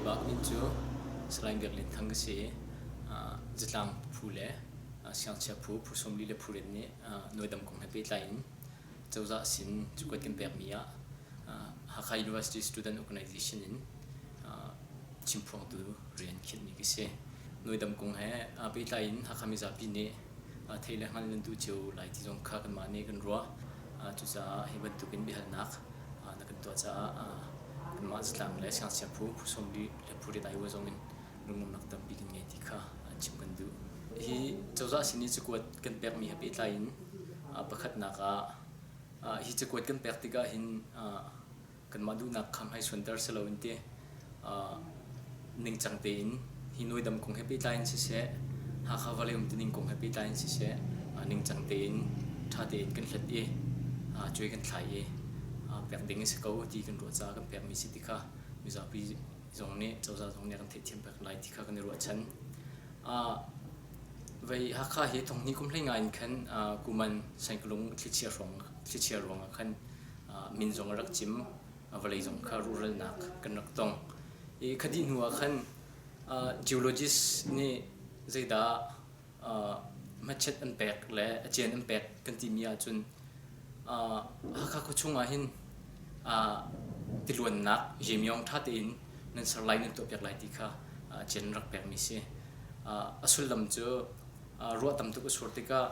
Keimah min cu Salai Biak Lian Thang ka si i zatlang phu le siangchia phu, phu 40 le phu riat nih Nuaidam kong he pehtlai in cozah sin cakuat kan pekmi ah Hakha University Student Organization in chimphuangtu rian khinhmi ka si. Nuaidam kong he pehtlai in Hakha mizapi nih thei le hngal nan duh cio lai ti zong kha kanmah nih kan ruah. Cucaah hi bantukin biahalnak na kan tuah caah kanmah zatlang le siangchia phu, phu 40 le phu riat aiawh zong in lunglawmhnak tampi kan ngei ti kha chim kan duh. Hi cozah sin i cakuat kan pekmi he pehtlai in pakhatnak ah hi cakuat kan pek tikah hin kanmah duhnak kha hmaisuanter si loin ti ningcang tein hi Nuaidam kong he pehtlai in siseh, Hakha vawlei umtuning kong he pehtlai in siseh, ningcang tein ṭha tein kan hlat i cuai kan thlai i pek ding a si ko ti kan ruah caah kan pekmi si ti kha mizapi zong nih cozah zong nih a kan theihthiam pek lai ti kha kan i ruahchan. Vei Hakha hi thonghnih kum hlei ngai in khan kuman Saikulung thlichia hrawng thlichia ruangah khan min zong a rak cim vawlei zong kha ruhralnak kan rak tong. I khadih hnu ah khan geologist nih zeidah hmachet an pek le a cian an pek kan timi ahcun Hakha khuachung ah hin tiluannak Yemyong ṭha tein nan ser lai nan tuahpiak lai ti kha cian an rak pekmi si. A sullam cu ruah tam tuk a sur tikah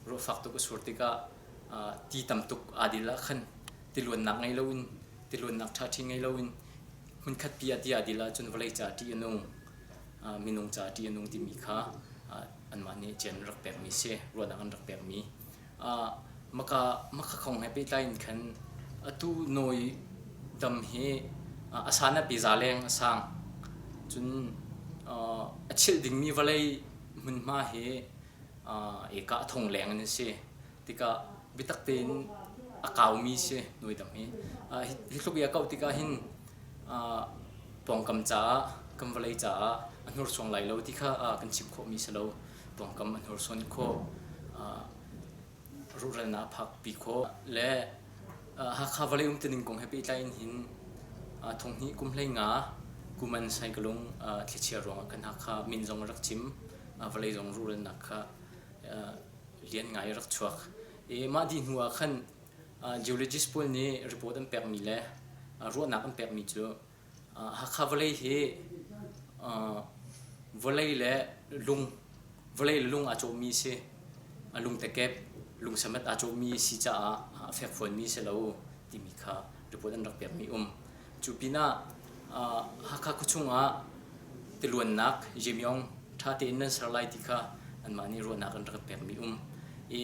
ruah fak tuk a sur tikah ti tam tuk aa dil ah khan tiluannak ngei loin tiluannak ṭhaṭhi ngei loin hmunkhat pi ah ti aa dil ahcun vawlei ca ṭih a nung. Minung ca ṭih a nung timi kha anmah nih cian an rak pekmi si, ruahnak an rak pekmi. Maka maka kong he pehtlai in khan atu nawi dam hi a san a peza leng a sang. Cun a chilh dingmi vawlei hmunhma hi eka a thong leng in a si. Tikah biatak tein a kaumi si nawi dam hi. Hi tluk i a kauh tikah hin pawngkam caah kan vawlei caah a hnursuang lai lo ti kha kan chim khawhmi si lo. Pawngkam a hnursuan khawh, ruhralnak a phakpi khawh le Hakha vawlei umtuning kong he pehtlai in hin thonghnih kum 15 kuman Saikalung thlichia ruangah khan Hakha min zong a rak cim, vawlei zong ruhralnak kha lian ngai a rak chuak. I mah dih hnu ah khan geologist pawl nih report an pekmi le ruahnak an pekmi cu Hakha vawlei hi vawlei le lung vawlei le lung aa cawhmi a si. A lungtekep, lungsamet aa cawhmi a si caah a fekfuanmi a si lo timi kha report an rak pekmi um. Cu pinah Hakha khuachung ah tiluannak Yemyong ṭha tein nan ser lai ti kha anmah nih ruahnak an rak pekmi um. I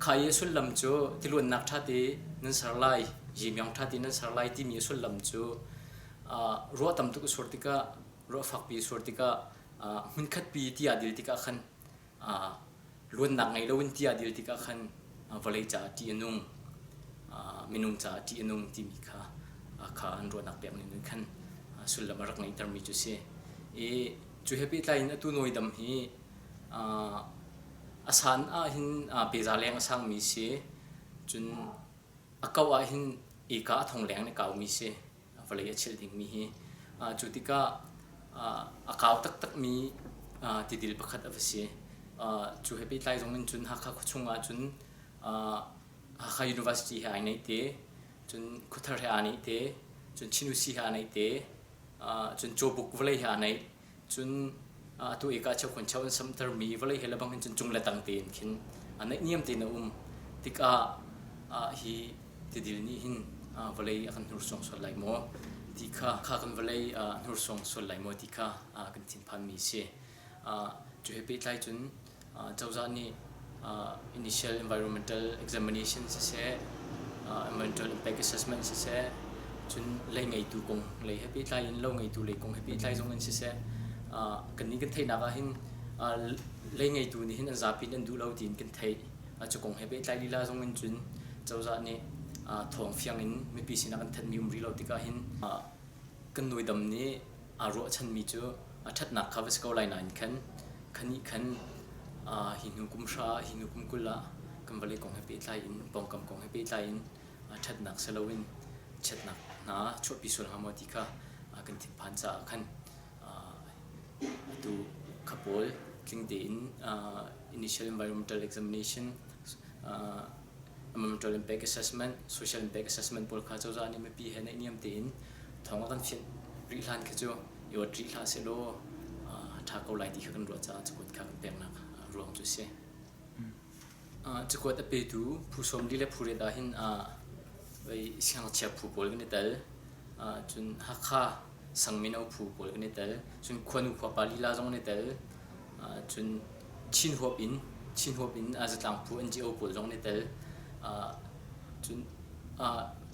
kha i a sullam cu tiluannak ṭha te nan ser lai, Yemyong ṭha te nan ser lai timi a sullam cu ruah tam tuk a sur tikah, ruah fakpi a sur tikah hmunkhatpi ti aa dil tikah khan luannak ngei loin ti aa dil tikah khan vawlei caah ṭih a nung, minung caah ṭih a nung timi kha kha an ruahnak pek ning in khan sullam a rak ngeihtermi cu a si. I cu he pehtlai in atu Nawidam hi a san ahhin peza leng a sangmi si, cun a kau ahhin eka a thong leng in a kaumi si. Vawlei a chilh dingmi hi. Cu tikah a kau taktakmi tidil pakhat a va si. Cu he pehtlai zong in cun Hakha khuachung ahcun Hakha University he ai naih te, cun Khuathar he aa naih te, cun Chinusi he aa naih te, cun Cawbuk vawlei he aa naih. Cun atu eka cheukhan cheu an samtermi vawlei he lebang hin cun cung le tang tein khin a naihniam tein a um tikah hi tidil nih hin vawlei a kan hnursuang sual lai maw ti kha kha kan vawlei a hnursuang sual lai maw ti kha kan thinphanmi a si. Cu he pehtlai cun Cozah nih initial environmental examination siseh, environmental impact assessment siseh, cun lei ngeitu kong lei he pehtlai in lo ngeitu lei kong he pehtlai zong in siseh, kannih kan theihnak ah hin lei ngeitu nih hin an zapi in an duh lo tiin kan theih. Cu kong he pehtlai lila zong in cun cozah nih thawng fiang in mipi sinah kan thanhmi um rih lo tikah hin kan nuidam nih aa ruahchanmi cu a ṭhatnak kha va si ko lai nain khan khanih khan hi hnu kum hra hi hnu kum 20 ah kan vawlei kong he pehtlai in pawngkam kong he pehtlai in ṭhatnak si loin chiatnak hna chuahpi sual hnga maw ti kha kan thinphan caah khan. Atu kha pawl tling tein initial environmental examination, environmental impact assessment, social impact assessment pawl kha cozah nih mipi he naihniam tein thawng a kan fianh rih hlan khi cu i ot rih hlah sehlaw a ṭha ko lai ti kha kan ruah caah cakuat kha kan peknak ruang cu a si. Cakuat a petu phu 40 le phu riat ah hin siangngakchia phu pawl kan i tel. Cun Hakha sang mino phu pawl kan i tel. Cun khuanu khuapa lila zong an i tel. Cun Chin huap in Chin huap in zatlang phu NGO pawl zong an i tel. Cun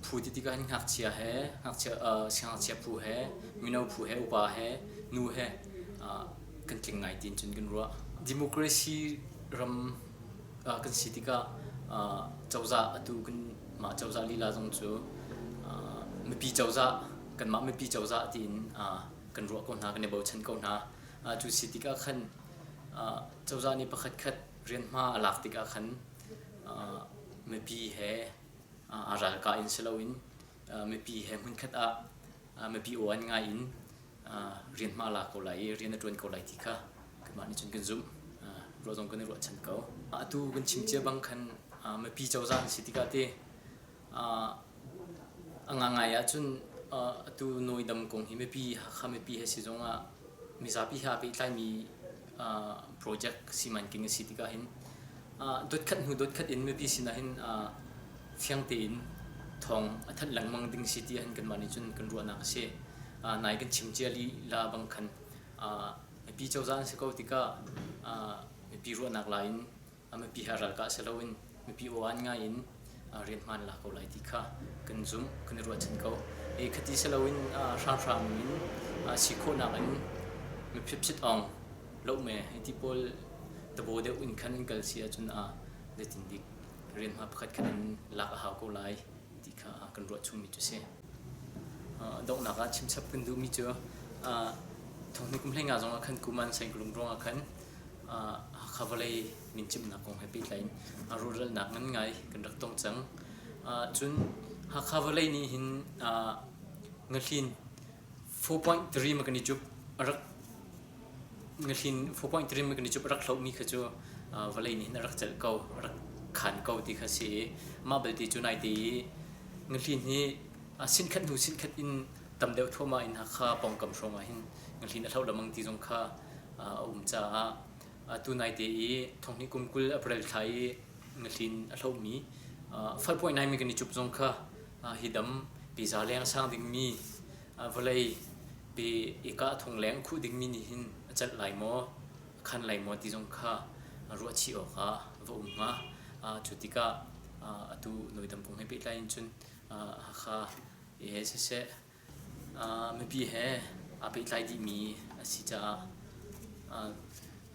phu ti tikah hin ngakchia he ngakchia siangngakchia phu he mino phu he upa he nu he kan tling ngai tiin cun kan ruah. Democracy ram kan si tikah cozah atu kan mah cozah lila zong cu mipi cozah kanmah mipi cozah tiin kan ruah ko hna kan i bochan ko hna. Cu si tikah khan cozah nih pakhat khat rianhma a lak tikah khan mipi he aa ralkah in si loin mipi he hmunkhat ah mipi aw an ngai in rian hma a la ko lai i rian a ṭuan ko lai ti kha kanmah nih cun kan zumh. Ruah zong kan i ruahchan ko. Atu kan chim cia bang khan mipi cozah an si tikah te a ngangai ahcun atu Nawi Dam kong hi mipi Hakha mipi he si zongah mizapi he aa pehtlaimi project simanking a si tikah hin dotkhat hnu dotkhat in mipi sinah hin fiang tein thawng a thanh lengmang ding si ti ahhin kanmah nih cun kan ruahnak a si. Nai kan chim cia lila bang khan mipi cozah an si ko tikah mipi ruahnak la in mipi he ralkah si loin mipi aw an ngai in rian hmaan la ko lai ti kha kan zumh kan i ruahchan ko. E khati si loin hramhram in si khawhnak in miphit ong lohme hei ti pawl tabo deuh in khan an kal si ahcun zeitin dik rian hma pakhat khat in lak a hau ko lai ti kha kan ruah chungmi cu si. Donghnak ah chimchap kan duhmi cu thonghni kum hlei nga zong ah khan kum an sengkulung ruangah khan Hakha vawlei mincimhnak kong he pehtlai in rawhralnak ngan ngai kan rak tong cang. Cun Hakha vawlei nih hin ngahlin 4.3 magnitude a rak Ngahlin 4.3 magnitude a rak hlohmi kha cu vawlei nih hin a rak celh ko, a rak khan ko ti kha si i mah belte cu naite i ngahlin hi sinkhat hnu sinkhat in tam deuh thuahmah in Hakha pawngkam hrawng ah hin ngahlin a hloh lengmang ti zong kha a um caah tu naite i thonghnih kum 20 April thla i ngahlin a hlohmi 5.9 magnitude zong kha hi dam piza leng sang dingmi vawlei pi i kahthung leng khuh dingmi nih hin a celh lai maw, a khan lai maw ti zong kha ruahchih awkah va um hnga. Cu tikah atu Nawi Dam kong he pehtlai in cun Hakha he siseh mipi he aa pehtlai dihmi a si caah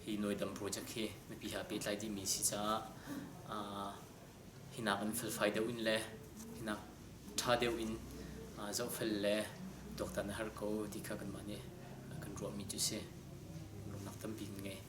hi Nawi Dam project hi mipi he aa pehtlai dihmi a si caah hinak in felfai deuh in le hinak ṭha deuh in zohfel le tuaktan a har ko ti kha kanmah nih kan ruahmi cu a si. Lawmhnak tampi kan ngei.